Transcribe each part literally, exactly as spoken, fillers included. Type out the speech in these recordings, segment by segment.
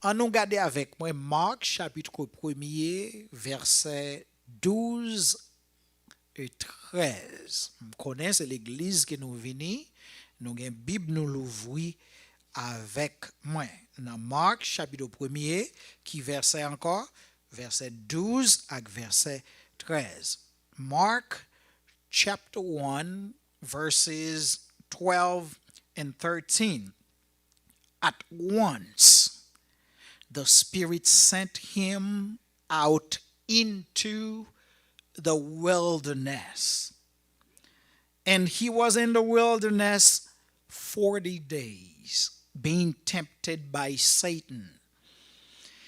Ann nou gade avèk mwen Mak chapit premye, vèsè douz e trèz. M konnen se legliz ke nou vini, nou gen Bib nou louvri avèk mwen. Nan Mak chapit premye, ki vèsè ankò? Vèsè douz ak vèsè trèz. Mark chapter one, verses twelve and thirteen. At once, the Spirit sent him out into the wilderness. And he was in the wilderness forty days, being tempted by Satan.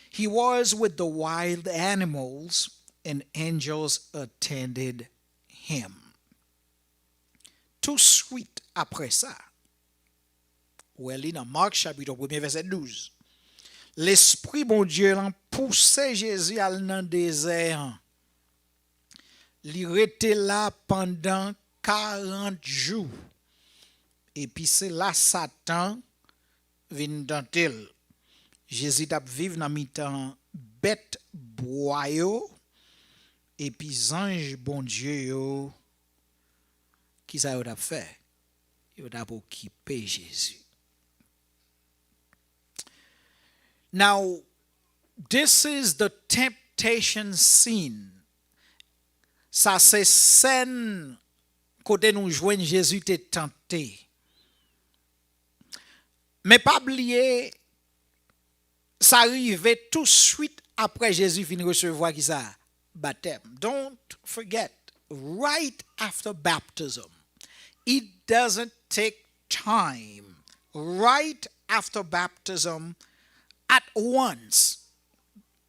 He was with the wild animals, and angels attended him. Touswit apre sa, ou wè li nan Mak chapit premye vèsè douz. Lespri Bondye lan pouse Jezi al nan dezè an. Li rete la pandan karant jou. Epi se la Satan vin tante l. Jezi t ap viv nan mitan bèt bwa yo, epi zanj Bondye yo, kisa yo t ap fè? Yo t ap okipe Jezi. Now, this is the temptation scene. Sa se sèn kote nou jwenn Jezi te tante. Men pa bliye, sa rive touswit apre Jezi fin resevwa kisa? Batèm. Don't forget, right after baptism, it doesn't take time. Right after baptism, at once,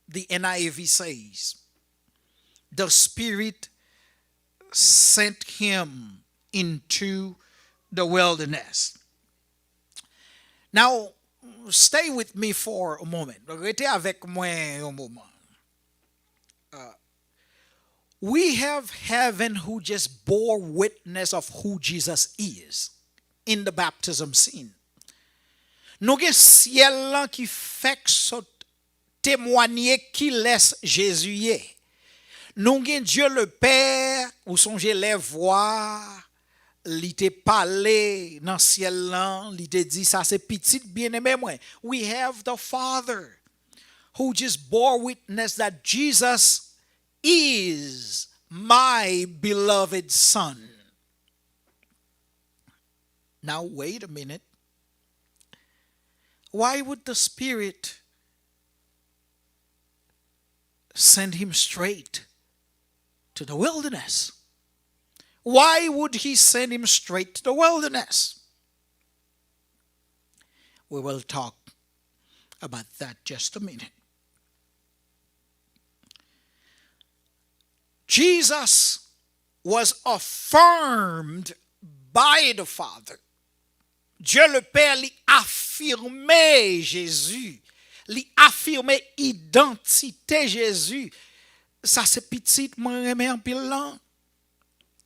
the N I V says, the Spirit sent him into the wilderness. Now, stay with me for a moment. Rete avèk mwen yon moman. Uh, we have heaven who just bore witness of who Jesus is in the baptism scene. Nou gen syèl lan ki fèk sot temwanye kilès Jezi ye. Nou gen Dye Lepè, ou sonje lè vwa li te pale nan syèl lan, li te di, "Sa se pitit byeneme mwen." We have the Father who just bore witness that Jesus is my beloved Son. Now, wait a minute. Why would the Spirit send him straight to the wilderness? Why would he send him straight to the wilderness? We will talk about that just a minute. Jesus was affirmed by the Father. Dye Lepè li afime Jezi, li afime idantite Jezi. Sa se pitit mwen renmen anpil lan.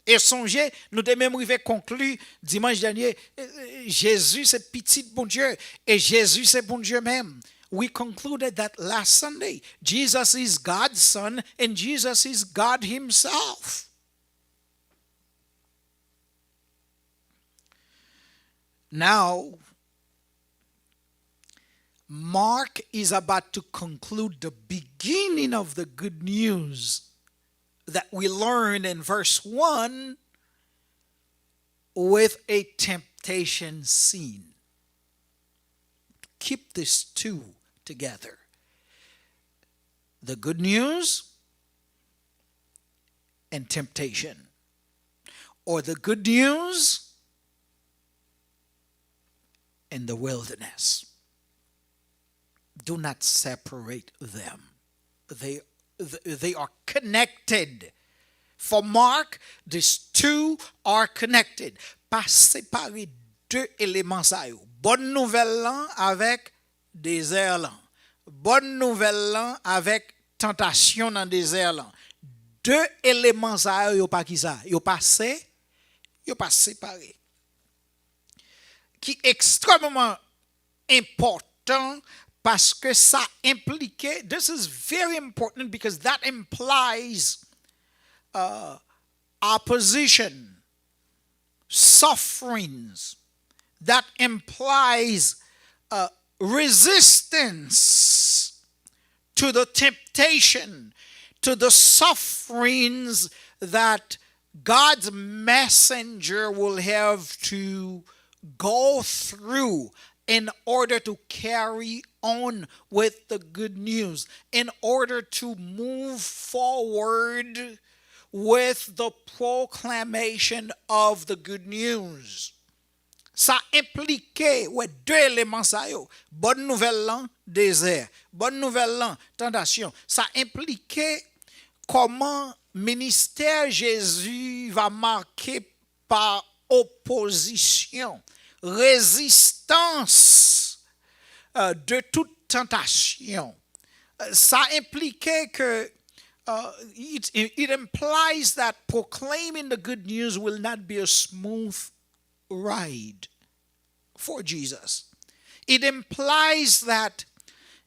E sonje, nou te menm rive konkli dimanch dènye, eh, eh, Jezi se pitit Bondye, e Jezi se Bondye menm. We concluded that last Sunday. Jesus is God's Son and Jesus is God Himself. Now, Mark is about to conclude the beginning of the good news that we learned in verse one with a temptation scene. Keep these two together. The good news and temptation, or the good news and the wilderness. Do not separate them. They, they are connected. For Mark, these two are connected. Pa separe de eleman sa yo. Bòn nouvèl lan avèk dezè lan. Bòn nouvèl lan avèk tantasyon nan dezè lan. De eleman sa yo, yo pa kisa? Yo pa se, yo pa separe. Ki ekstrèmman enpòtan Paske sa enplike, this is very important because that implies uh, opposition, sufferings, that implies uh, resistance to the temptation, to the sufferings that God's messenger will have to go through in order to carry on with the good news, in order to move forward with the proclamation of the good news. Sa enplike, wè, de eleman sa yo, bòn nouvèl lan, dezè, bòn nouvèl lan, tantasyon. Sa enplike kòman ministè Jezi va make pa opozisyon, rezistans uh, de tout tantasyon. Sa enplike ke uh, it, it implies that proclaiming the good news will not be a smooth ride for Jesus. It implies that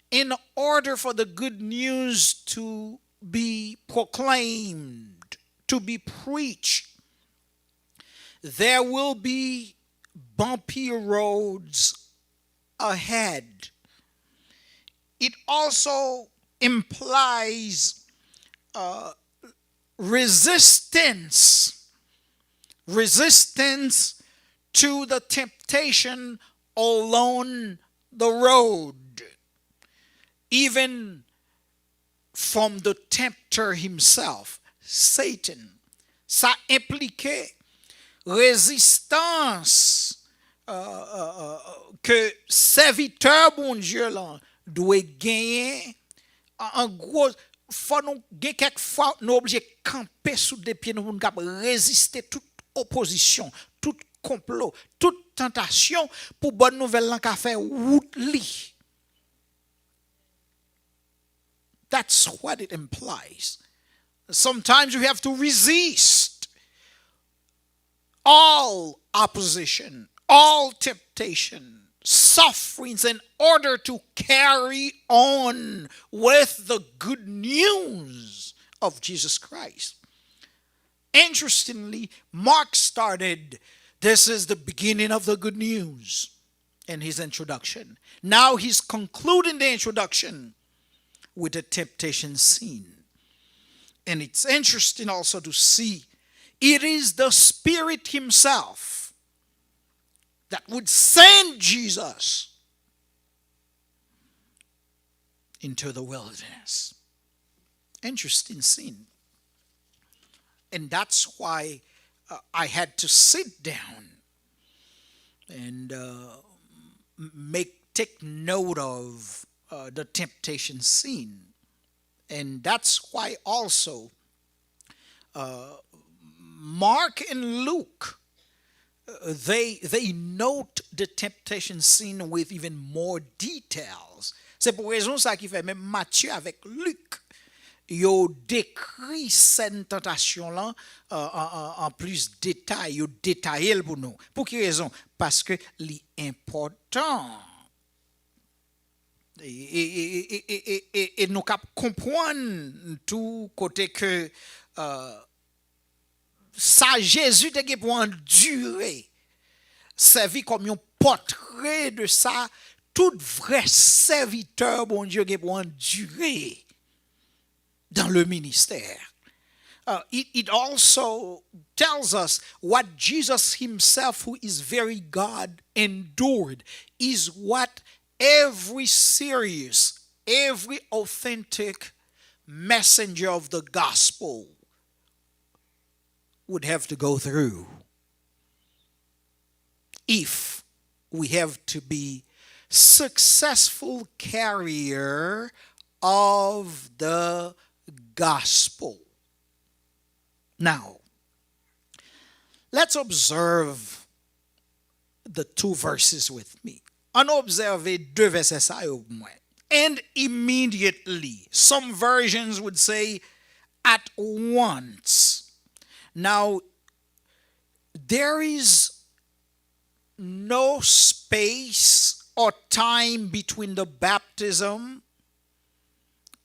in order for the good news to be proclaimed, to be preached, there will be bumpy roads ahead. It also implies uh, resistance, resistance to the temptation along the road, even from the tempter himself, Satan. Sa enplike rezistans uh, uh, uh, ke sèvitè Bondye lan dwe genyen. An gwo, fò nou gen kèk fwa nou oblije kanpe sou de pye nou pou nou kab reziste tout opozisyon, tout konplo, tout tantasyon pou bòn nouvèl lan ka fè wout li. That's what it implies. Sometimes we have to resist all opposition, all temptation, sufferings in order to carry on with the good news of Jesus Christ. Interestingly, Mark started, this is the beginning of the good news in his introduction. Now he's concluding the introduction with a temptation scene. And it's interesting also to see it is the Spirit Himself that would send Jesus into the wilderness. Interesting scene. And that's why uh, I had to sit down and uh, make take note of uh, the temptation scene. And that's why also uh, Mark and Luke uh, they they note the temptation scene with even more details. Se pou rezon sa ki fè menm Matye avèk Lik yo dekri sèn tantasyon lan an plis detay, yo detaye l pou nou. Pou ki rezon? Paske li enpòtan. E, e, e, e, e, e, e nou kab konprann tou kote ke uh, sa Jezi te gen pou andire sèvi kòm yon pòtre de sa tout vrè sèvitè Bondye gen pou andire dans le ministère. Uh, it, it also tells us what Jesus himself, who is very God, endured, is what every serious, every authentic messenger of the gospel would have to go through if we have to be successful carrier of the gospel. Now, let's observe the two verses with me. Ann obsève de vèsè sa yo pou mwen. And immediately. Some versions would say at once. Now, there is no space or time between the baptism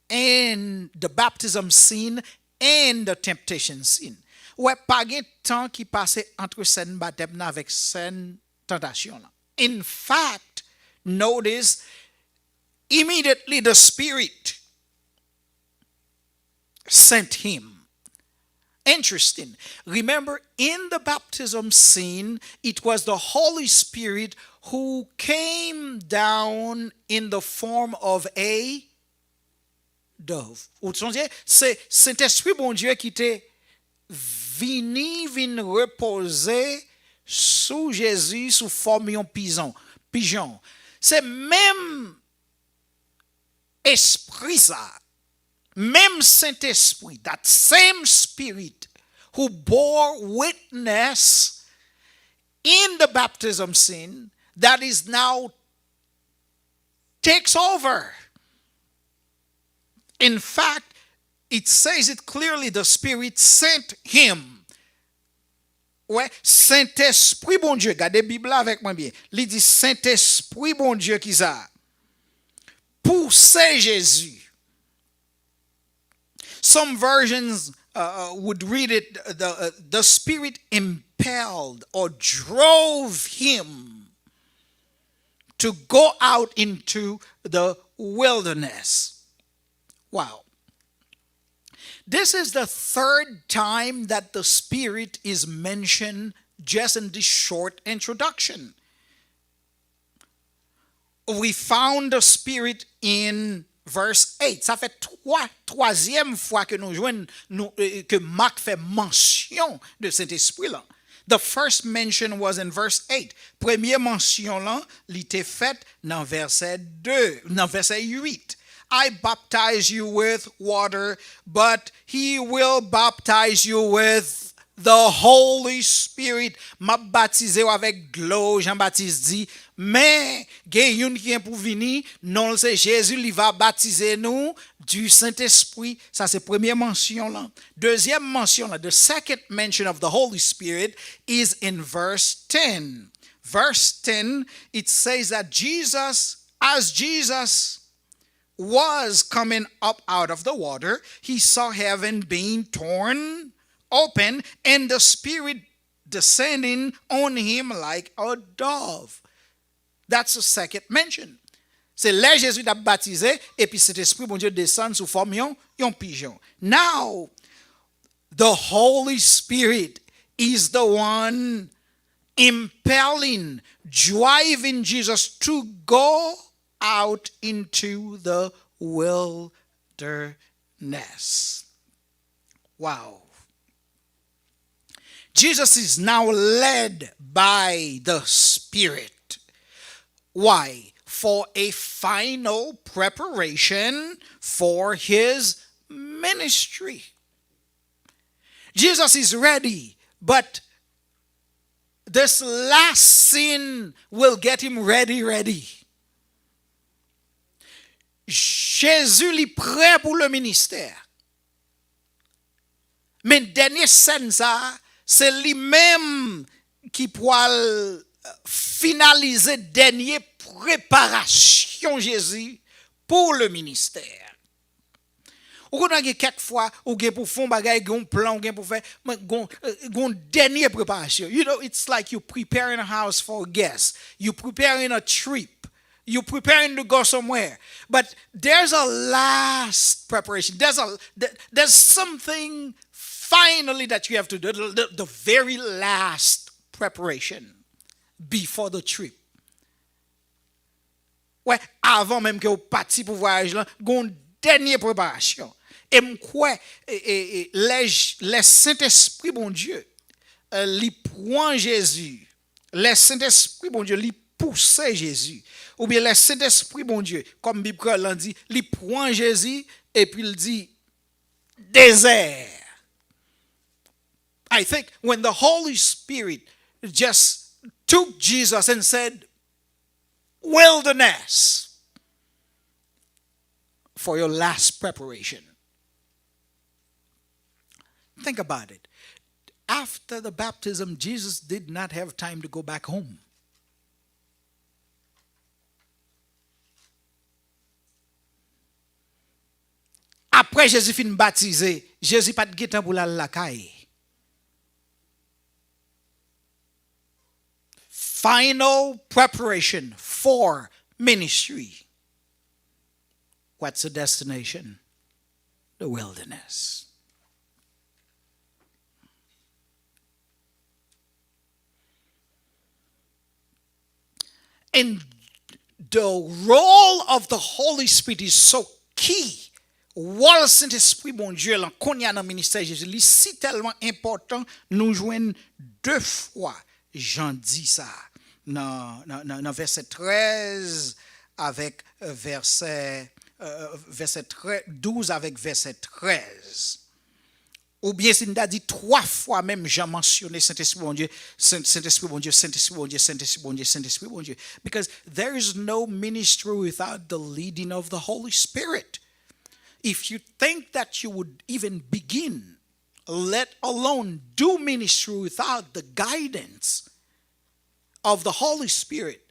and the baptism scene and the temptation scene. Ou wè, pa gen tan ki pase antre sèn batèm nan avèk sèn tantasyon lan. In fact, notice, immediately the Spirit sent him. Interesting. Remember, in the baptism scene, it was the Holy Spirit who came down in the form of a dove. Ou sonje, se Sentespri Bondye ki te vini, vin repoze sou Jezi sou fòm yon pizon, pijon. Se menm Espri sa, menm Sentespri, that same Spirit who bore witness in the baptism scene, that is now takes over. In fact, it says it clearly, the Spirit sent him. Wè, Sentespri Bondye, gade Bib la avèk mwen byen. Li di Sentespri Bondye ki sa? Pouse Jezi. Some versions uh, uh, would read it the, uh, the Spirit impelled or drove him to go out into the wilderness. Wow. This is the third time that the Spirit is mentioned just in this short introduction. We found the Spirit in verse eight. Sa fè twa, twazyèm fwa ke nou jwenn, nou, eh, ke Mak fè mansyon de Sentespri lan. The first mention was in verse eight. Premye mansyon lan, li te fèt nan vèsè de, nan vèsè uit. I baptize you with water, but he will baptize you with the Holy Spirit. M ap batize w avèk dlo, Jan Batis di, men gen youn ki gen pou vini, non l se Jezi, li va batize nou du Saint-Esprit. Sa se premye mansyon lan. Dezyèm mansyon lan, the second mention of the Holy Spirit is in verse ten. Verse ten, it says that Jesus, as Jesus was coming up out of the water, he saw heaven being torn open and the Spirit descending on him like a dove. That's the second mention. Se lè Jezi t ap batize, epi Sentespri Bondye desann sou fòm yon, yon pijon. Now, the Holy Spirit is the one impelling, driving Jesus to go out into the wilderness. Wow. Jesus is now led by the Spirit. Why? For a final preparation for his ministry. Jesus is ready, but this last scene will get him ready, ready. Jezi, li prè pou le ministè. Men dènye sèn sa, se li menm ki pwal finalize dènye preparasyon Jezi pou le ministè. Ou konnen gen kèk fwa, ou gen pou fè yon bagay, gen yon plan, ou gen pou fè, men gon, gon dènye preparasyon. You know, it's like you preparing a house for a guest. You preparing a trip. You preparing to go somewhere. But there's a last preparation. There's a, there's something finally that you have to do. The, the, the very last preparation before the trip. Wè, avan menm ke w pati pou vwayaj lan, gon dènye preparasyon. E m kwè, e, e, e, lè, lè Sentespri Bondye, e, li pran Jezi, lè Sentespri Bondye, li pouse Jezi, oubyen lè Sentespri Bondye, kòm Bib Kreyòl lan di, li pran Jezi, epi l di, dezè. I think when the Holy Spirit just took Jesus and said, wilderness for your last preparation. Think about it. After the baptism, Jesus did not have time to go back home. Apre Jezi fin batize, Jezi pa t gen tan pou l al lakay. Final preparation for ministry. What's the destination? The wilderness. And the role of the Holy Spirit is so key. Wòl Sentespri Bondye lan kounye a nan ministè Jezi, li si tèlman enpòtan, nou jwenn de fwa Jan di sa nan, nan, nan, nan vèsè trèz avèk vèsè, euh, vèsè trèz, douz avèk vèsè trèz. Oubyen si n ta di twa fwa menm Jan mansyone Sentespri Bondye, Sen- Sentespri Bondye, Sentespri Bondye, Sentespri Bondye, Sentespri Bondye. Because there is no ministry without the leading of the Holy Spirit. If you think that you would even begin, let alone do ministry without the guidance of the Holy Spirit,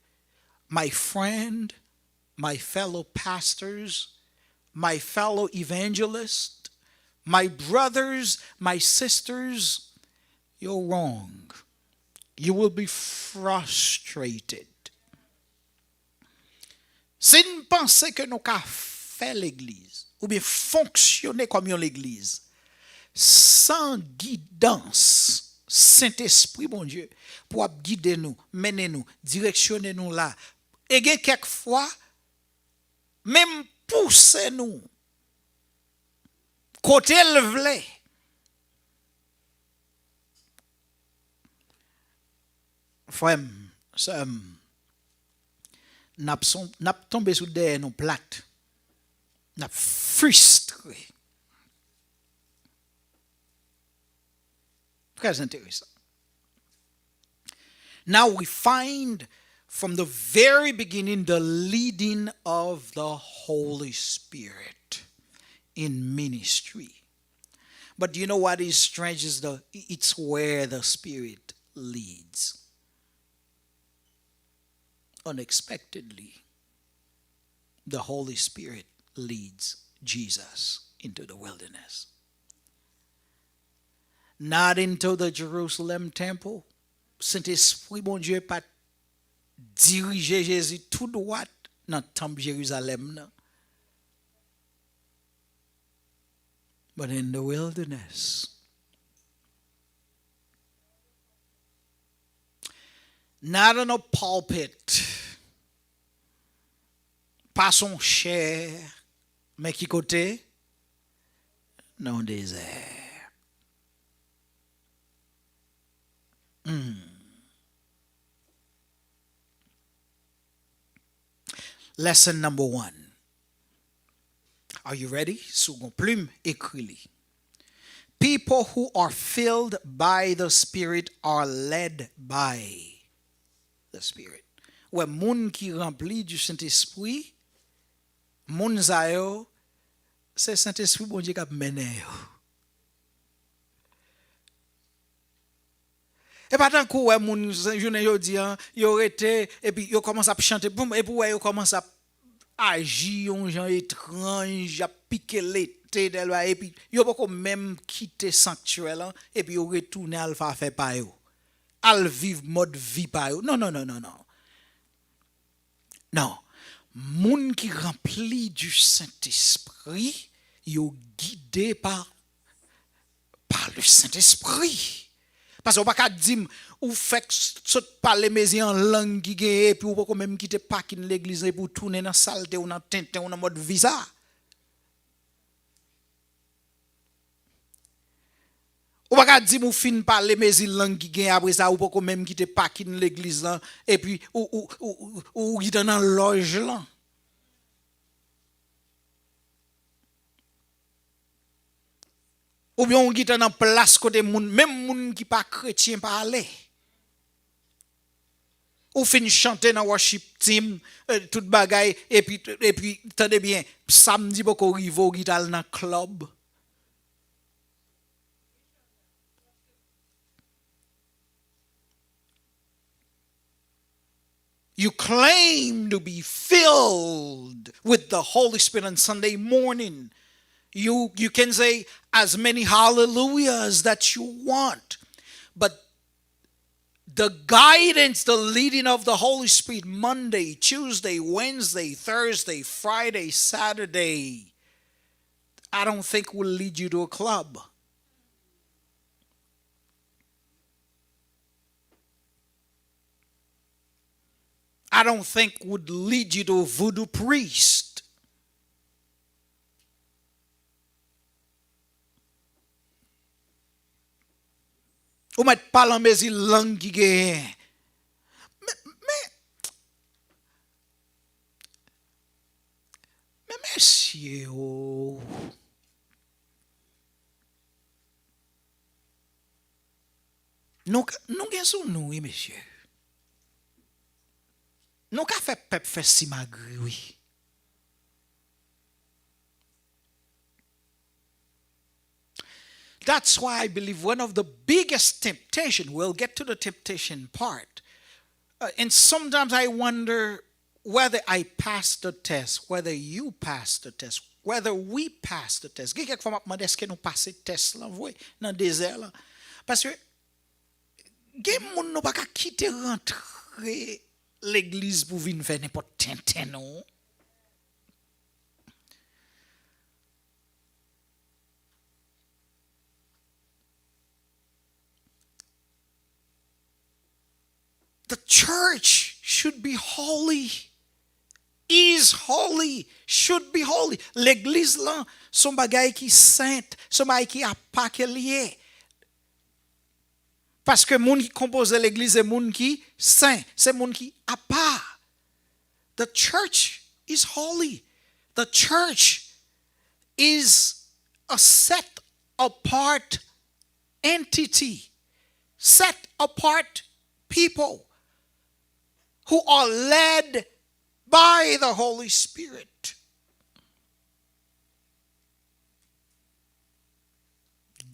my friend, my fellow pastors, my fellow evangelists, my brothers, my sisters, you're wrong. You will be frustrated. Si n panse ke nou ka fè legliz, oubyen fonksyone kòm yon legliz, san gidans Sentespri Bondye pou ap gide nou, mennen nou, direksyone nou la, e gen kèk fwa, menm pouse nou kote l vle. Frè m, sè m, n ap son- n ap tonbe sou dèyè nou plat. N ap fristre. Trè enteresan. Now we find from the very beginning the leading of the Holy Spirit in ministry. But you know what is strange is the it's where the Spirit leads. Unexpectedly, the Holy Spirit leads Jesus into the wilderness. Not into the Jerusalem temple. Sentespri Bondye pa t dirije Jezi tou dwat nan tanp Jerizalèm nan. But in the wilderness. Not in a pulpit. Pa sou yon chè, men ki kote? Nan yon dezè. Hmm. Lesson number one. Are you ready? Si w gon plim, ekri li. People who are filled by the Spirit are led by the Spirit. Ou wè, moun ki ranpli du Saint-Esprit, moun sa yo, se Sentespri Bondye k ap mennen yo. E pa tankou w wè moun jounen jodi a, yo rete, epi yo kòmanse ap chante, boum, epi w wè yo kòmanse ap aji yon jan etranj, ap pike lete, tèl bagay, epi yo poko menm kite sanktyè lan, epi yo retounen al fè afè pa yo. Al viv mòd vi pa yo. Non, non, non, non, non. Non. Moun ki ranpli du Saint-Esprit, yo gide pa, pa le Saint-Esprit. Paske w pa ka di m, ou fèk sot pale mezi an lang ki genyen, epi ou poko menm kite pakin legliz lan, epi ou tounen nan salte w, nan tenten w, nan mòd vi sa. Ou pa ka di m ou fin pale mezi lang ki gen, apre sa ou poko menm kite pakin legliz lan, epi ou, ou, ou, ou, ou gentan nan lòj lan. Oubyen ou gentan nan plas kote moun, menm moun ki pa kretyen pa ale. Ou fin chante nan worship team, eh, tout bagay, epi, epi, tande byen, samdi poko rive, ou gentan al nan club. You claim to be filled with the Holy Spirit on Sunday morning. You, you can say as many hallelujahs that you want, but the guidance, the leading of the Holy Spirit, Monday, Tuesday, Wednesday, Thursday, Friday, Saturday, I don't think will lead you to a club. I don't think would lead you to a voodoo priest. Ou mèt pale an mezi lang ki genyen. Men, men, men mesye, o. Nou ka, nou gen sou nou, wi, mesye. Nou ka fè pèp fè simagri, wi. That's why I believe one of the biggest temptation, we'll get to the temptation part. Uh, and sometimes I wonder whether I pass the test, whether you pass the test, whether we pass the test. Gen kèk fwa m ap mande, èske nou pase tès lan vre nan dezè lan? Paske gen moun nou pa ka kite rantre legliz pou vin fè nenpòt tenten, non. The church should be holy, is holy, should be holy. Legliz lan se yon bagay ki sent, se yon bagay ki apa ke l ye. Paske moun ki konpoze legliz se moun ki sen, se moun ki apa. The church is holy. The church is a set apart entity, set apart people who are led by the Holy Spirit,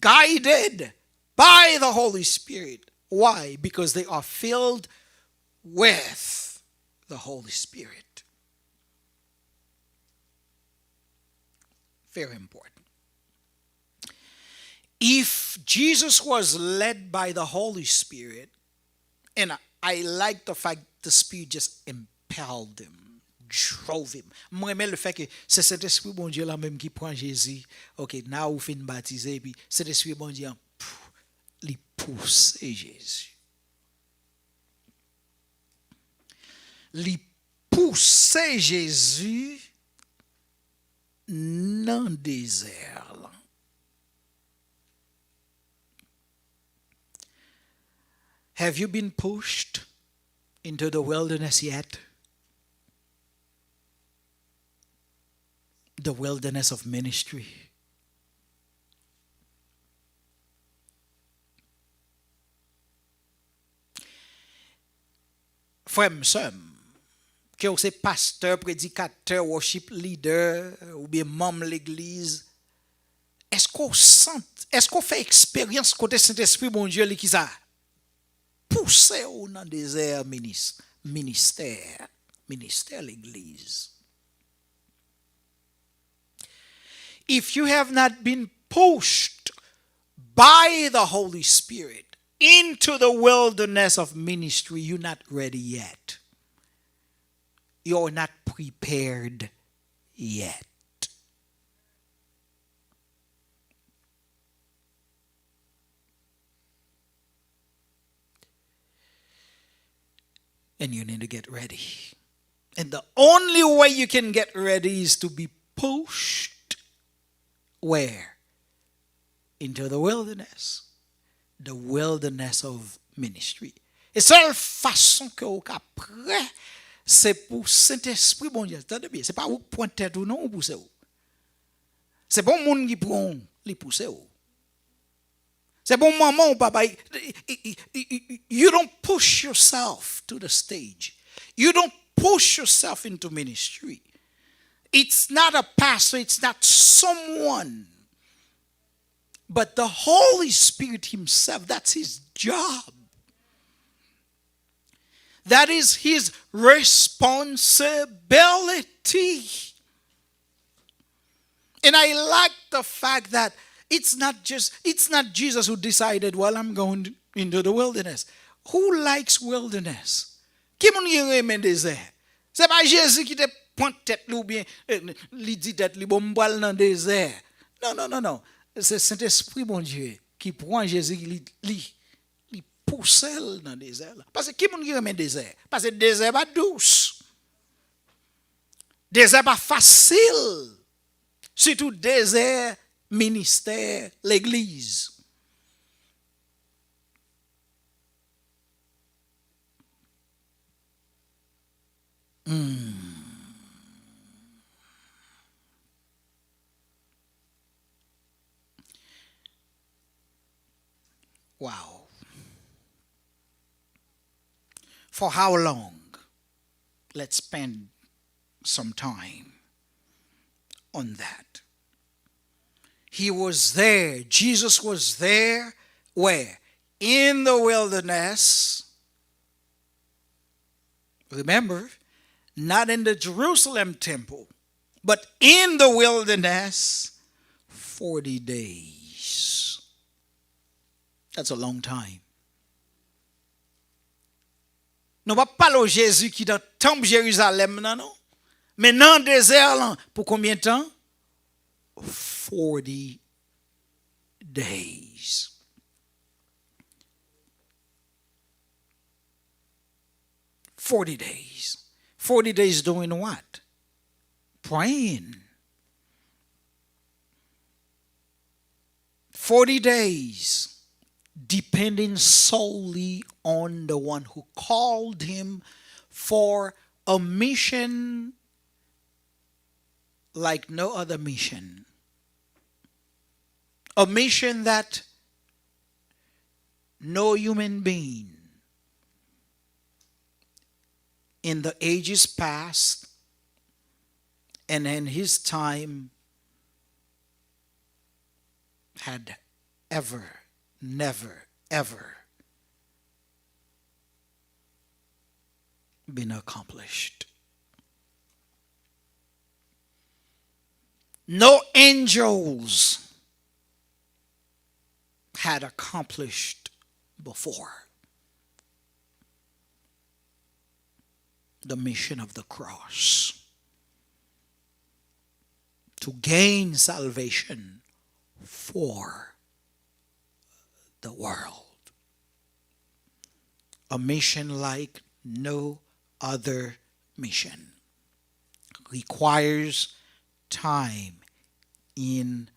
guided by the Holy Spirit. Why? Because they are filled with the Holy Spirit. Very important. If Jesus was led by the Holy Spirit, and I, I like the fact the Spirit just impelled him, drove him. Mwen renmen le fè ke se Sentespri Bondye la menm ki pran Jezi. Ok, now ou fin batize, epi Sentespri Bondye an, pff, li pouse Jezi. Li pouse Jezi nan dezè lan. Have you been pushed into the wilderness yet? The wilderness of ministry. Frè m, sè m, ke w se pastè, predikatè, worship leader, oubyen manm legliz, èske w sant, èske w fè eksperyans kote Sentespri Bondye li ki sa? Pouse w nan dezè minis, ministè, ministè legliz. If you have not been pushed by the Holy Spirit into the wilderness of ministry, you're not ready yet. You're not prepared yet. And you need to get ready. And the only way you can get ready is to be pushed where? Into the wilderness. The wilderness of ministry. E sèl fason ke ou ka prè, se pou Sentespri Bondye. Tande byen, se pa ou k pran tèt ou non, ou pouse w. Se pa yon moun ki pran w, li pouse w. Se pa yon manman ou papa. You don't push yourself to the stage. You don't push yourself into ministry. It's not a pastor, it's not someone. But the Holy Spirit Himself, that's His job. That is His responsibility. And I like the fact that it's not just, it's not Jesus who decided, "Well, I'm going into the wilderness." Who likes wilderness? Ki moun ki renmen dezè? Se pa Jezi ki te pwent tèt li oubyen eh, li di tèt li, "Bon, m pral nan dezè." Non, non, non, non. Se Sentespri Bondye ki pran Jezi, li, li, li pouse l nan dezè la. Paske ki moun ki renmen dezè? Paske dezè pa dous. Dezè pa fasil. Sitou dezè ministè legliz. Hmm. Wow. For how long? Let's spend some time on that. He was there. Jesus was there. Where? In the wilderness. Remember, not in the Jerusalem temple, but in the wilderness forty days. That's a long time. Nou p ap pale w Jezi ki nan tanp Jerizalèm nan, non. Men nan dezè lan, pou konbyen tan? Forty days. Forty days. Forty days doing what? Praying. Forty days, depending solely on the one who called him for a mission like no other mission. A mission that no human being in the ages past and in his time had ever, never, ever been accomplished. No angels had accomplished before the mission of the cross to gain salvation for the world. A mission like no other mission requires time in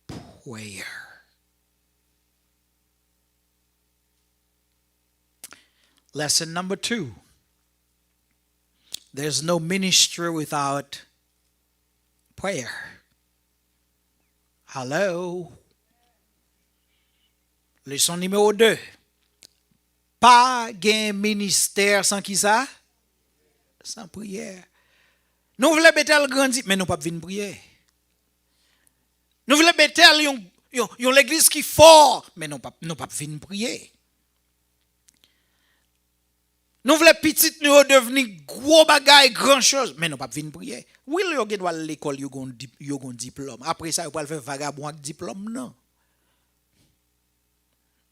prayer. Lesson number two. There's no ministry without prayer. Hello. Leson nimewo de. Pa gen ministè san ki sa? San priyè. Nou vle Betèl grandi, men nou p ap vin priye. Nou vle Betèl yon, yon, yon legliz ki fò, men nou p ap, nou p ap vin priye. Nou vle pitit nou yo devni gwo bagay, gran choz, men nou p ap vin priye. Wi, yo gen dwa al lekòl, yo gon di-, yo gon diplòm. Apre sa, yo pral fè vagabon ak diplòm nan.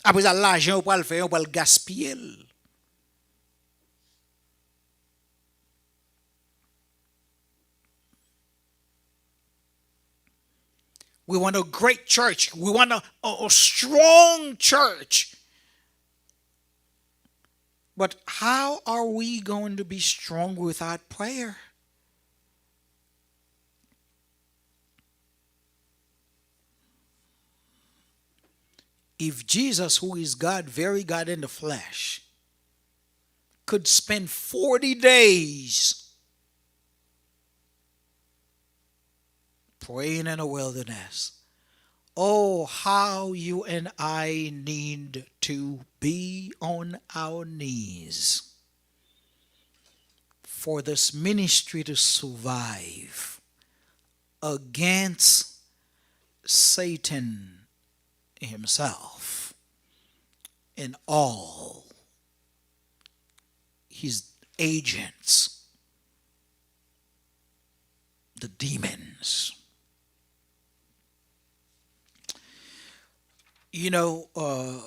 Apre sa, lajan yo pral fè, yo pral gaspiye l. We want a great church. We want a, a, a strong church. But how are we going to be strong without prayer? If Jesus, who is God, very God in the flesh, could spend forty days praying in a wilderness, oh, how you and I need to be on our knees for this ministry to survive against Satan himself and all his agents, the demons. You know, uh,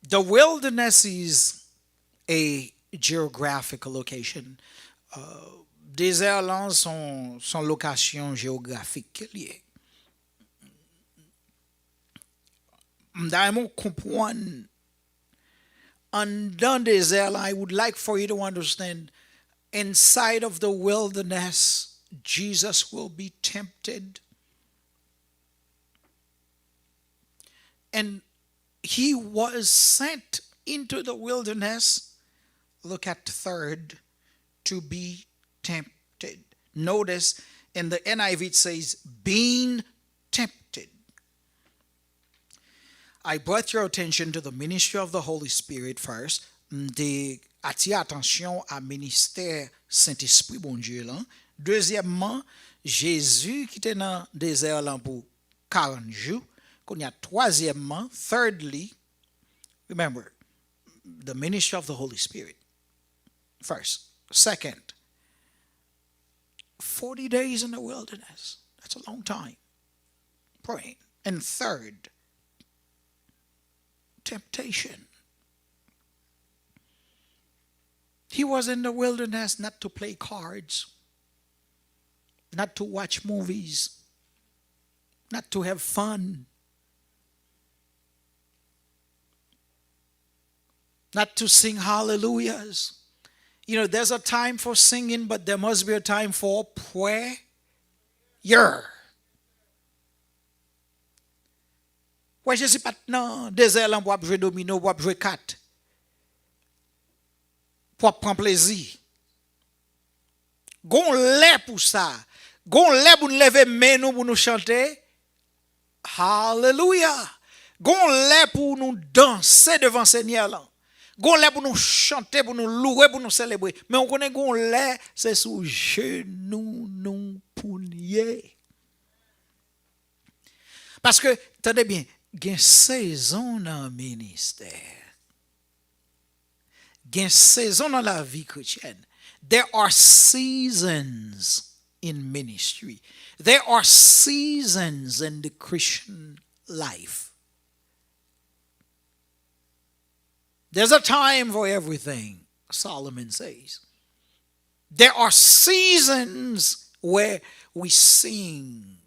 the wilderness is a geographical location. Uh, dezè lan son, son lokasyon jewografik ke l ye. M ta renmen w konprann anndan dezè lan, I would like for you to understand, inside of the wilderness, Jesus will be tempted. And he was sent into the wilderness, look at third, to be tempted. Notice in the N I V it says, being tempted. I brought your attention to the ministry of the Holy Spirit first. M te atire atansyon a ministè Sentespri Bondye lan. Dezyèmman, Jezi ki te nan dezè lan pou karant jou. Kounye a, twazyèmman, thirdly, remember, the ministry of the Holy Spirit. First. Second, forty days in the wilderness. That's a long time praying. And third, temptation. He was in the wilderness not to play cards, not to watch movies, not to have fun, not to sing hallelujahs. You know, there's a time for singing, but there must be a time for prayer. Wè, Jezi pa t nan dezè lan pou ap jwe domino, pou ap jwe kat, pou ap pran plezi. Gon lè pou sa. Gon lè pou n leve men nou pou nou chante Haleluya. Gon lè pou nou danse devan Senyè lan. Gon lè pou nou chante, pou nou louwe, pou nou selebre. Men ou konnen gon lè se sou jenou nou pou n ye. Paske, tande byen, gen sezon nan ministè. Gen sezon nan lavi kretyèn. There are seasons in ministry. There are seasons in the Christian life. There's a time for everything, Solomon says. There are seasons where we sing,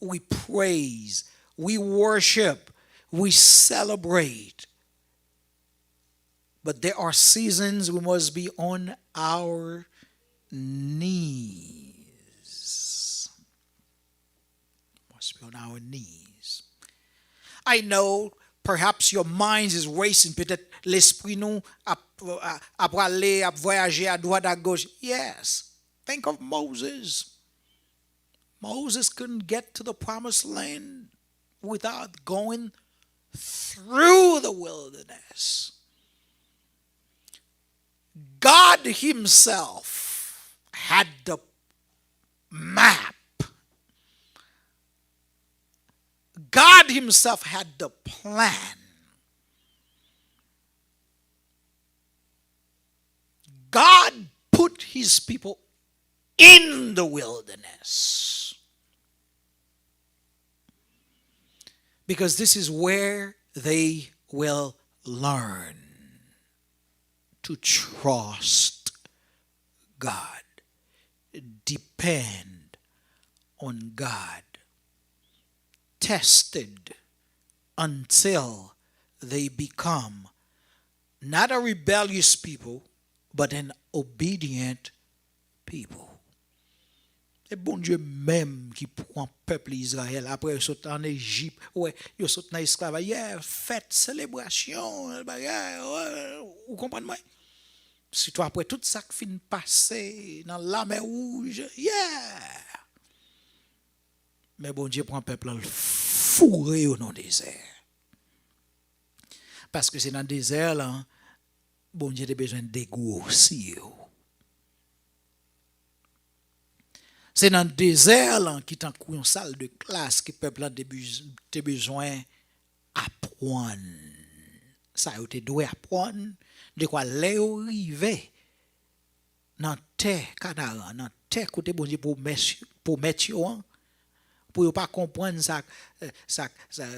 we praise, we worship, we celebrate. But there are seasons we must be on our knees. Must be on our knees. I know, perhaps your mind is racing. Petèt lespri nou ap, ap prale, ap vwayaje a dwat, a goch. Yes. Think of Moses. Moses couldn't get to the promised land without going through the wilderness. God Himself had the map. God Himself had the plan. God put His people in the wilderness because this is where they will learn to trust God, depend on God, tested until they become not a rebellious people, but an obedient people. Se Bondye menm ki pran pèp li Izrayèl apre yo sot ann Ejip. Ou wè, yo sot nan esklavaj. Yeah, fèt, selebrasyon, bagay, ou konprann mwen? Sitou apre tout sa k fin pase nan Lamè Wouj. Yeah! Men Bondye pran pèp lan, l foure yo nan dezè. Paske se nan dezè lan Bondye te bezwen degwosi yo. Se nan dezè lan ki tankou yon sal de klas ke pèp lan te bez-, te bezwen aprann sa yo te dwe aprann, dekwa lè yo rive nan tè Kanaran, nan tè kote Bondye pwomès, pwomèt yo an, pou yo pa konprann sa, sa, sa,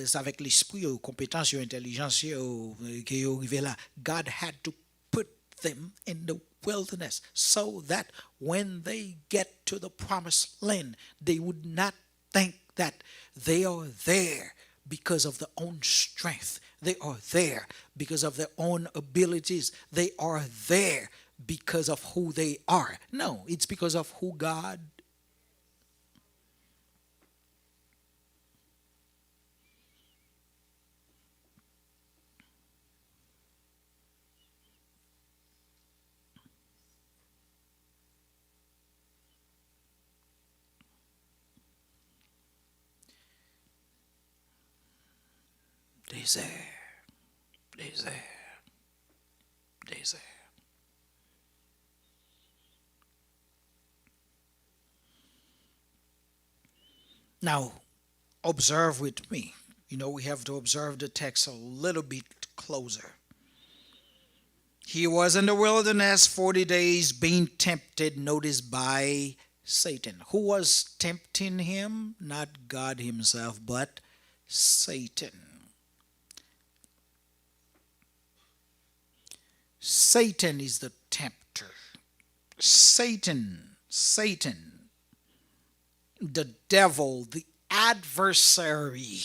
sa avèk lespri yo, konpetans yo, entèlijans yo, ke yo rive la. God had to put them in the wilderness so that when they get to the promised land, they would not think that they are there because of their own strength. They are there because of their own abilities. They are there because of who they are. No, it's because of who God. Dezè, dezè, dezè. Now, observe with me. You know, we have to observe the text a little bit closer. He was in the wilderness forty days being tempted, notice, by Satan. Who was tempting him? Not God himself, but Satan. Satan is the tempter. Satan, Satan, the devil, the adversary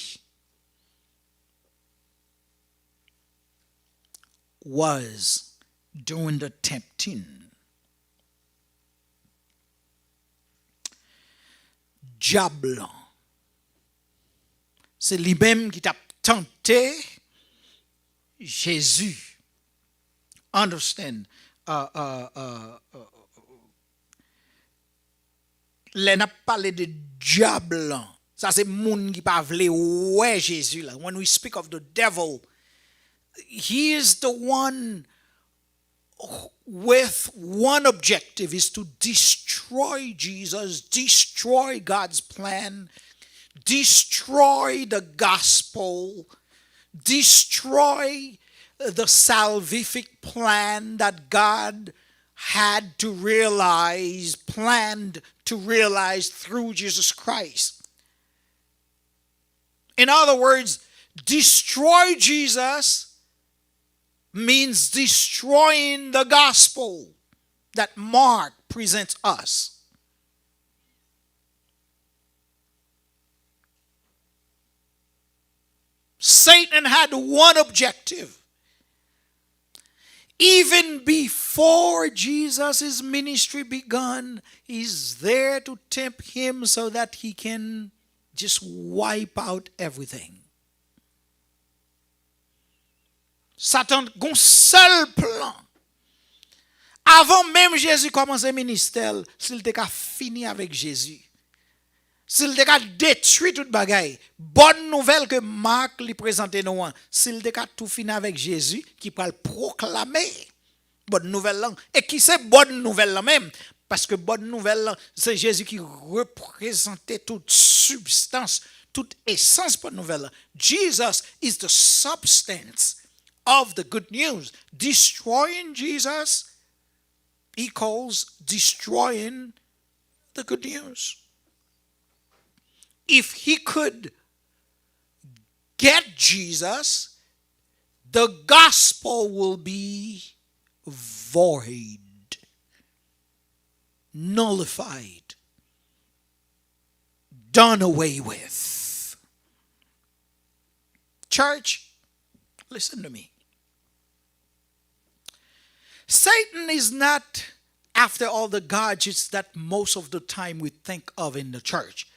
was doing the tempting. Dyab lan. Se li menm ki t ap tante Jezi. Understand? Uh, uh, uh, uh, lè n ap pale de dyab lan, sa se moun ki pa vle wè Jezi la. When we speak of the devil, he is the one with one objective, is to destroy Jesus, destroy God's plan, destroy the gospel, destroy the salvific plan that God had to realize, planned to realize through Jesus Christ. In other words, destroy Jesus means destroying the gospel that Mark presents us. Satan had one objective. Even before Jesus' ministry begun, he's there to tempt him so that he can just wipe out everything. Satan gon sèl plan. Avan menm Jezi kòmanse ministè l, si l te ka fini avèk Jezi, si l te ka detwi tout bagay, bòn nouvèl ke Mak li prezante nou an, si l te ka tou fini avèk Jezi ki pral pwoklame bòn nouvèl lan, e ki se bòn nouvèl lan menm, paske bòn nouvèl lan, se Jezi ki reprezante tout sibstans, tout esans bòn nouvèl lan. Jesus is the substance of the good news. Destroying Jesus equals destroying the good news. If he could get Jesus, the gospel will be void, nullified, done away with. Church, listen to me. Satan is not after all the gadgets that most of the time we think of in the church.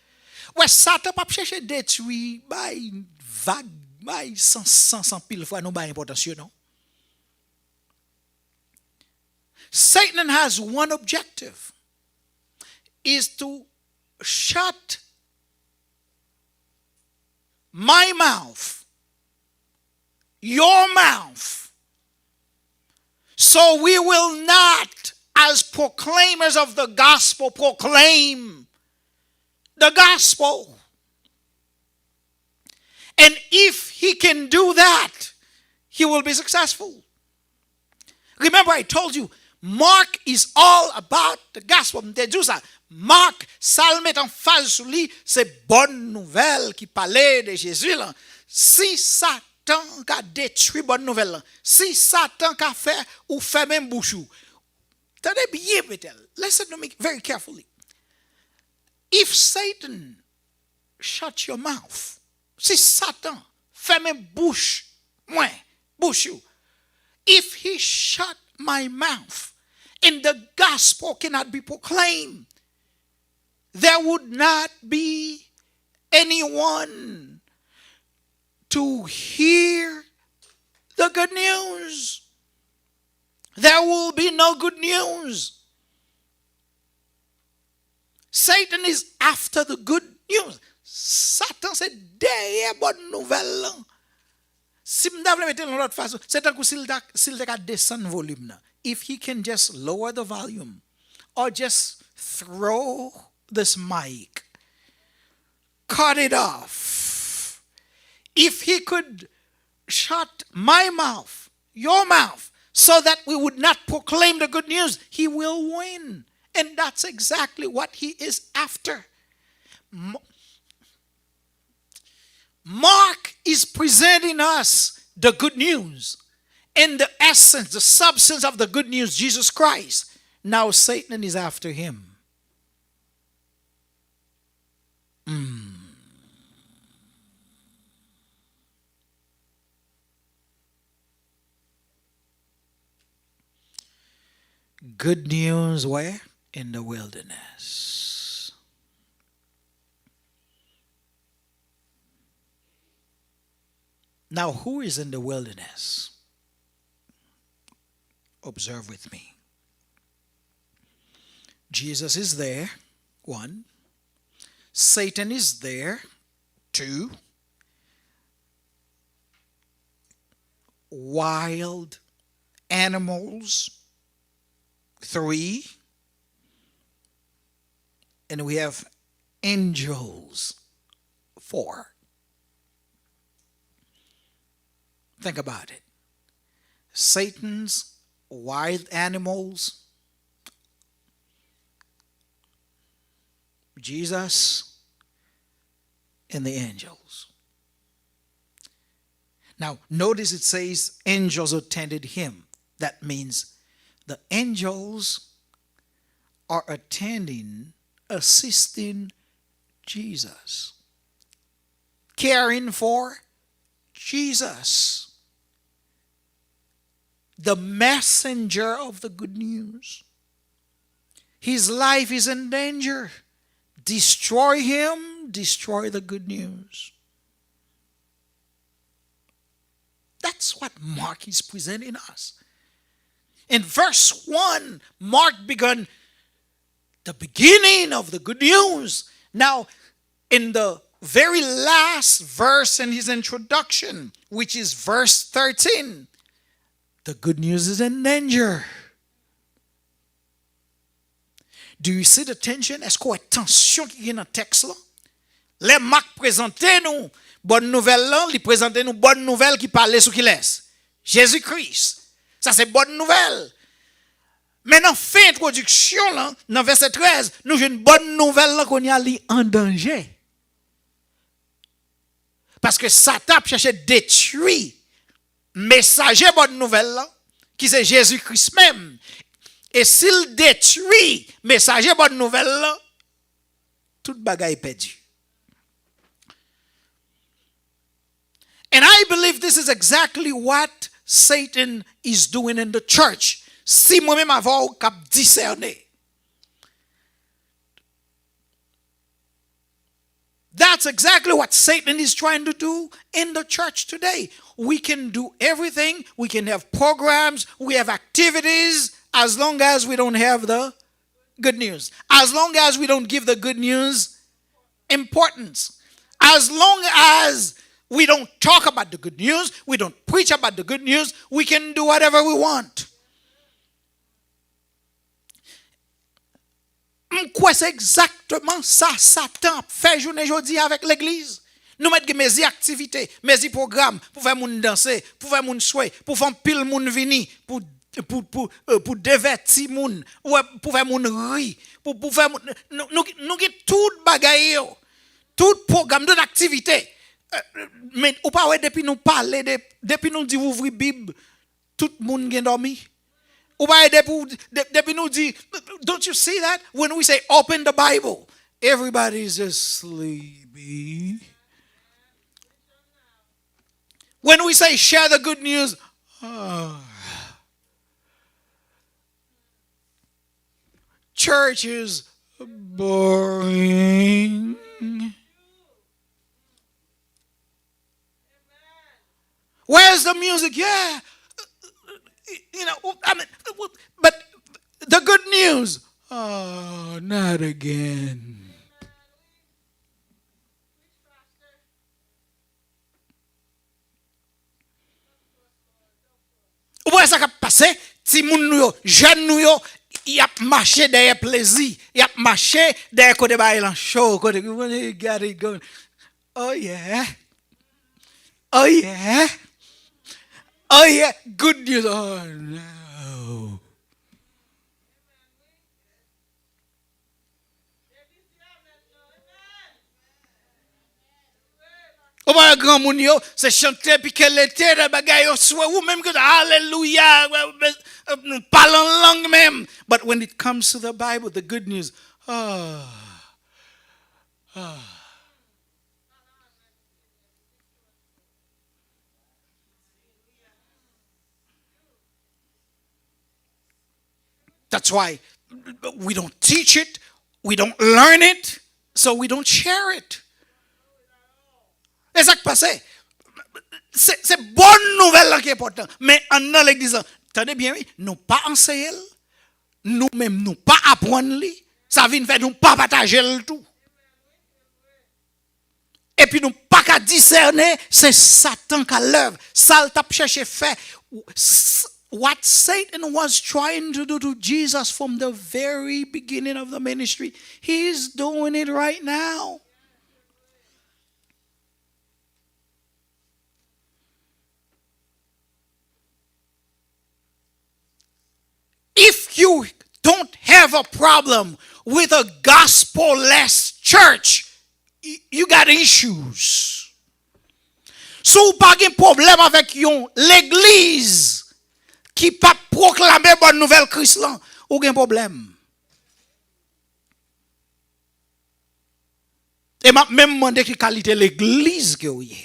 Wè, Satan p ap chèche detwi bay vag, bay sans, sans anpil fwa nou bay enpòtans yo, non. Satan has one objective, is to shut my mouth, your mouth. So we will not, as proclaimers of the gospel, proclaim the gospel. And if he can do that, he will be successful. Remember, I told you, Mark is all about the gospel. M te di w sa. Mark, sa l met anfaz sou li, se bòn nouvèl ki pale de Jezi lan. Si Satan ka detwi bòn nouvèl lan, si Satan ka fè ou fèmen bouch ou, tande byen, Petèl. Listen to me very carefully. If Satan shut your mouth, si Satan fèmen bouch mwen, bouch ou, if he shut my mouth and the gospel cannot be proclaimed, there would not be anyone to hear the good news. There will be no good news. Satan is after the good news. Satan se dèyè bòn nouvèl lan. Si m ta vle mete l yon lòt fason, se tankou si l ta, si l te ka desann volim nan. If he can just lower the volume or just throw this mic, cut it off. If he could shut my mouth, your mouth, so that we would not proclaim the good news, he will win. And that's exactly what he is after. M- Mark is presenting us the good news and the essence, the substance of the good news, Jesus Christ. Now Satan is after him. Mm. Good news where? In the wilderness. Now, who is in the wilderness? Observe with me. Jesus is there, one. Satan is there, two. Wild animals, three. And we have angels, four. Think about it. Satan's wild animals, Jesus, and the angels. Now, notice it says angels attended him. That means the angels are attending, assisting Jesus, caring for Jesus, the messenger of the good news. His life is in danger. Destroy him, destroy the good news. That's what Mark is presenting us. In verse one, Mark began the beginning of the good news. Now, in the very last verse in his introduction, which is verse thirteen, the good news is in danger. Do you see the tension? Èske w wè tansyon ki gen nan tèks lan? Lè Mak prezante nou bòn nouvèl lan, li prezante nou bòn nouvèl ki pale sou kilès? Jezi Kris. Sa se bòn nouvèl. Men nan fen entwodiksyon lan, nan vèsè trèz, nou jwenn bòn nouvèl lan kounye a li an danje. Paske Satan ap chèche detwi mesaje bòn nouvèl lan, ki se Jezi Kris menm. E si l detwi mesaje bòn nouvèl lan, tout bagay pèdi. And I believe this is exactly what Satan is doing in the church. Si mwen menm avè w k ap disène. That's exactly what Satan is trying to do in the church today. We can do everything, we can have programs, we have activities, as long as we don't have the good news, as long as we don't give the good news importance, as long as we don't talk about the good news, we don't preach about the good news, we can do whatever we want. M kwè se egzakteman sa Satan ap fè jounen jodi a avèk legliz. Nou mèt gen mezi aktivite, mezi pwogram pou fè moun danse, pou fè moun swe, pou fè anpil moun vini, pou Pou, pou, euh, pou devèti moun, ou wè, pou fè moun ri, pou, pou fè moun, nou, nou, nou gen tout bagay yo, tout pwogram, tout aktivite. Euh, men ou pa wè depi nou pale de, depi nou di ouvri Bib, tout moun gen dòmi. Ou pa wè depi, de, depi nou di, don't you see that? When we say open the Bible, everybody's just sleepy. When we say share the good news, ah, church is boring. Where's the music? Yeah. You know, I mean, but the good news, oh, not again. Ou wè sa k ap pase? Timoun nou yo, jèn nou yo, y ap mache dèyè plezi, y ap mache dèyè kote bagay lan cho, kote, you gotta go. Oh yeah. Oh yeah. Oh yeah. Good news. Oh no. Ou pa wè granmoun yo, se chante pike lete nan bagay yo swe, ou menm ki alelouya, nou pale an lang menm. But when it comes to the Bible, the good news, ah, ah. That's why we don't teach it, we don't learn it, so we don't share it. E sa k pase. Se, se bon nouvèl lan ki enpòtan. Men anndan legliz lan, tande byen wi, nou pa anseye l, nou menm nou pa aprann li, sa vin fè nou pa pataje l tou. Epi nou pa ka disène, se Satan k alèv. Sa l t ap chèche fè. S-, what Satan was trying to do to Jesus from the very beginning of the ministry, he's doing it right now. If you don't have a problem with a gospel-less church, y-, you got issues. Si w pa gen pwoblèm avèk yon legliz ki p ap pwoklame bòn nouvèl Kris lan, ou gen pwoblèm. E m ap menm mande ki kalite legliz ke w ye.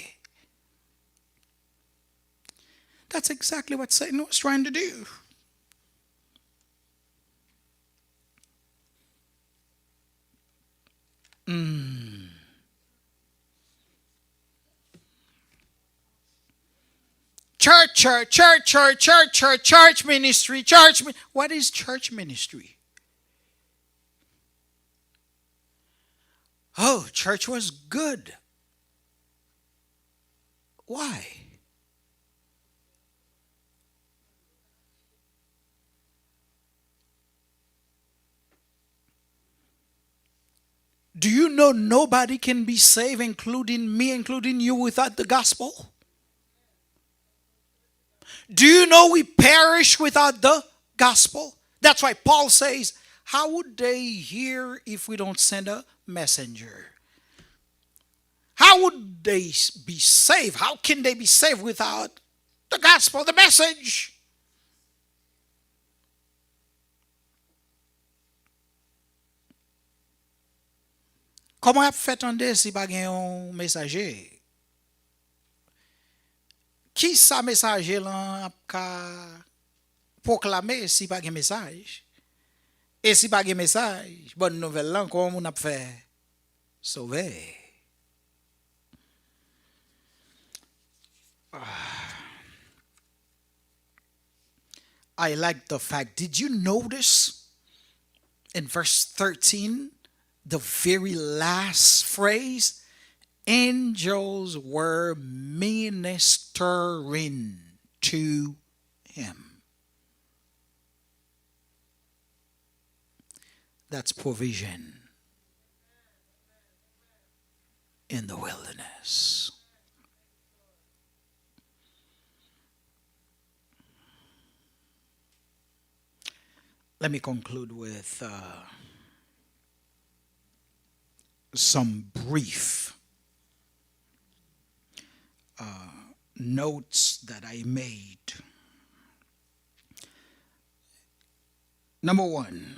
That's exactly what Satan was trying to do. Mm. Church, church, church, church, church, church, church ministry, church mi-, what is church ministry? Oh, church was good. Why? Do you know nobody can be saved, including me, including you, without the gospel? Do you know we perish without the gospel? That's why Paul says, how would they hear if we don't send a messenger? How would they s-, be saved? How can they be saved without the gospel, the message? Kòman y ap fè tande si pa gen yon mesaje? Kisa mesaje lan ap ka pwoklame si pa gen mesaj? E si pa gen mesaj, bòn nouvèl lan, kòman moun ap fè sove? Ah. I like the fact. Did you notice in verse thirteen, the very last phrase? Angels were ministering to him. That's provision in the wilderness. Let me conclude with uh, some brief uh, notes that I made. Number one,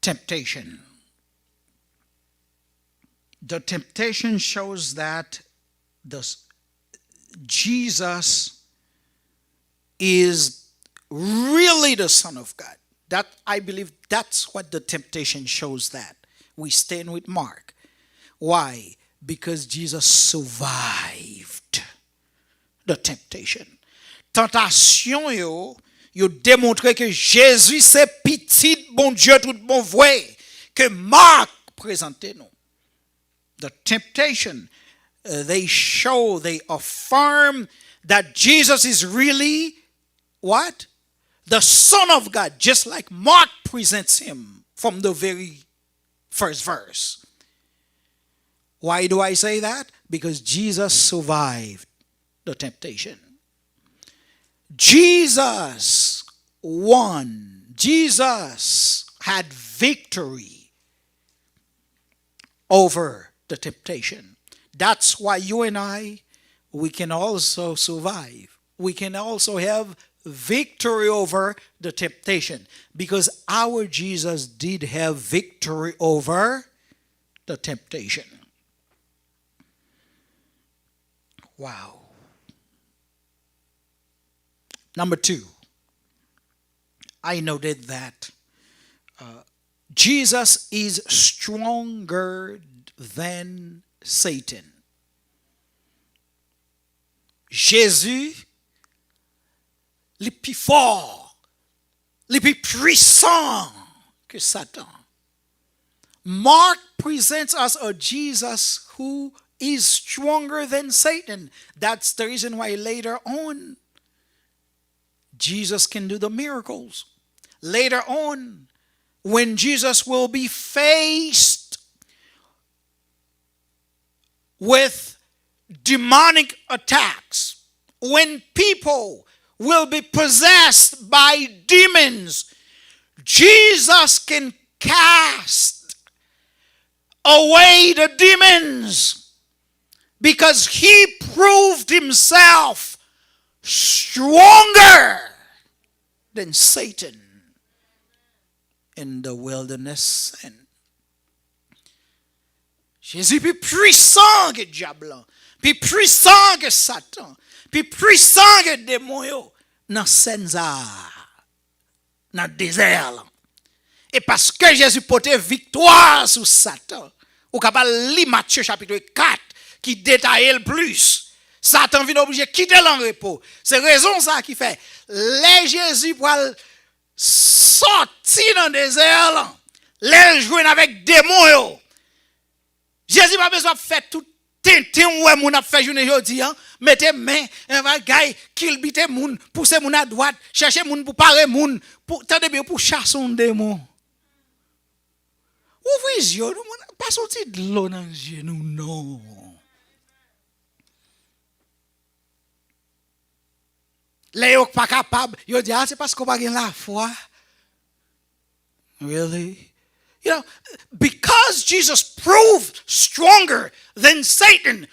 temptation. The temptation shows that the Jesus is really the Son of God. That, I believe, that's what the temptation shows, that we stand with Mark. Why? Because Jesus survived the temptation. Tantasyon yo, yo demontre ke Jezi se pitit Bondye tout bon vre, ke Mark prezante nou. The temptation, uh, they show, they affirm that Jesus is really what? The Son of God, just like Mark presents him from the very first verse. Why do I say that? Because Jesus survived the temptation. Jesus won. Jesus had victory over the temptation. That's why you and I, we can also survive. We can also have victory over the temptation because our Jesus did have victory over the temptation. Wow. Number two, I noted that uh, Jesus is stronger than Satan. Jezi, li pi fò, li pi pwisan ke Satan. Mark presents us a Jesus who is stronger than Satan. That's the reason why later on, Jesus can do the miracles. Later on, when Jesus will be faced with demonic attacks, when people will be possessed by demons, Jesus can cast away the demons because he proved himself stronger than Satan in the wilderness. And Jezi pi pwisan ke dyab lan, pi pwisan ke Satan, pi pwisan ke demon yo nan sèn sa a, nan dezè a lan. E paske Jezi pote viktwa sou Satan, ou kapab li Matye chapit kat ki detaye l plis. Satan vin oblije kite l an repo. Se rezon sa ki fè lè Jezi pral sòti nan dezè a lan, lè l jwenn avèk demon yo, Jezi pa bezwen ap fè tout tenten w wè moun ap fè jounen jodi a, mete men, en bagay, kilbite moun, pouse moun adwat, chèche moun pou pare moun, pou, tande byen, pou chase yon demon. Ouvri zye w, non, moun, pase yon ti dlo nan zye nou, non. Lè yo pa kapab, yo di, "Ah, se paske w pa gen lafwa." Really? You know, because Jesus proved stronger than Satan,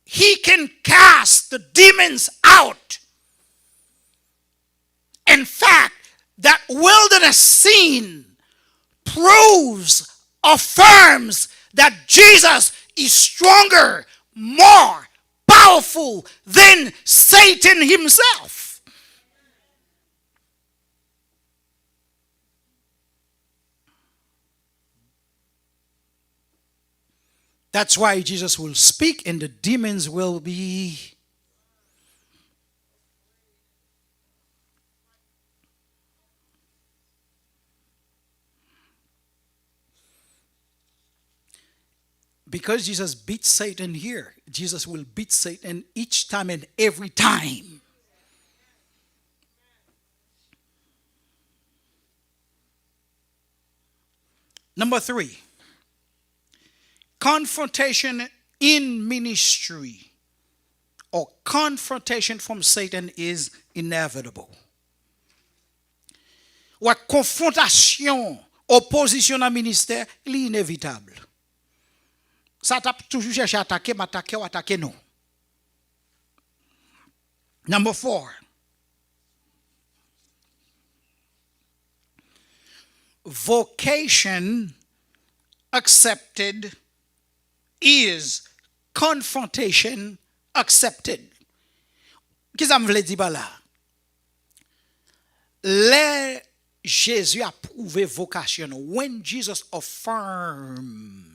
he can cast the demons out. In fact, that wilderness scene proves, affirms that Jesus is stronger, more powerful than Satan himself. That's why Jesus will speak and the demons will be. Because Jesus beat Satan here, Jesus will beat Satan each time and every time. Number three, confrontation in ministry or confrontation from Satan is inevitable. Wè, konfwontasyon, opozisyon nan ministè, li inevitab. Satan ap toujou chèche atake m, atake w, atake nou. Number four. Vocation accepted is confrontation accepted. Kisa m vle di pa la? Lè Jezi apwouve vokasyon nou, when Jesus affirmed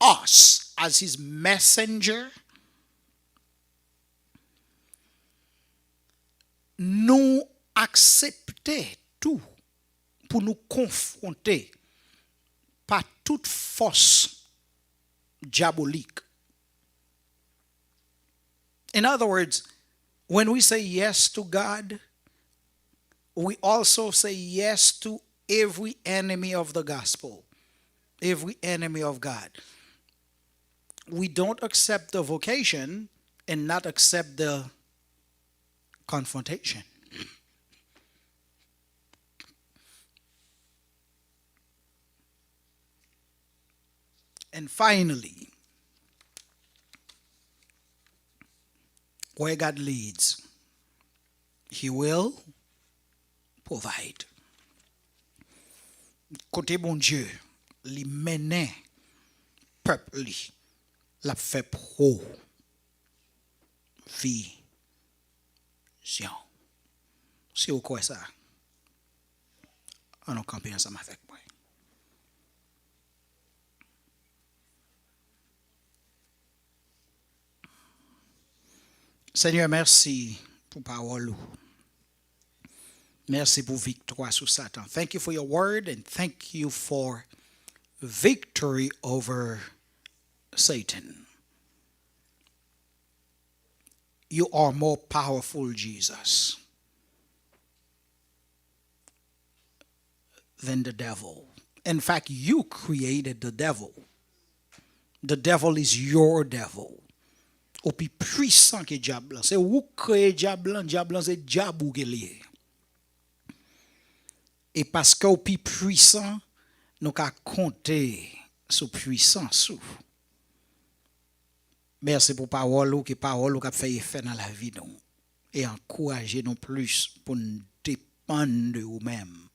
us as his messenger, nou aksepte tou pou nou konfwonte pa tout fòs dyabolik. In other words, when we say yes to God, we also say yes to every enemy of the gospel, every enemy of God. We don't accept the vocation and not accept the confrontation. And finally, where God leads, He will provide. Kote Bondye li mennen pèp li, l ap fè pwovizyon. Si w kwè sa, ann nou kanpe ansanm avèk mwen. Senyè, mèsi pou pawòl ou. Mèsi pou viktwa sou Satan. Thank you for your word and thank you for victory over Satan. You are more powerful, Jesus, than the devil. In fact, you created the devil. The devil is your devil. Ou pi pwisan ke dyab lan. Se ou k kreye dyab lan, dyab lan se dyab ou ke li ye. E paske ou pi pwisan, nou ka konte sou pwisans ou. Mèsi pou pawòl ou, ke pawòl ou k ap fè efè nan lavi nou e ankouraje nou plis pou n depann de ou menm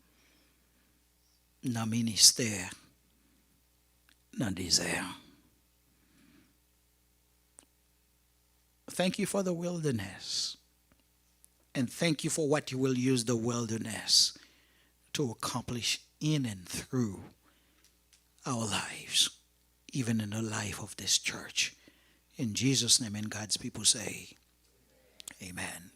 nan ministè nan dezè an. Thank you for the wilderness. And thank you for what you will use the wilderness to accomplish in and through our lives, even in the life of this church. In Jesus' name, and God's people say, Amen.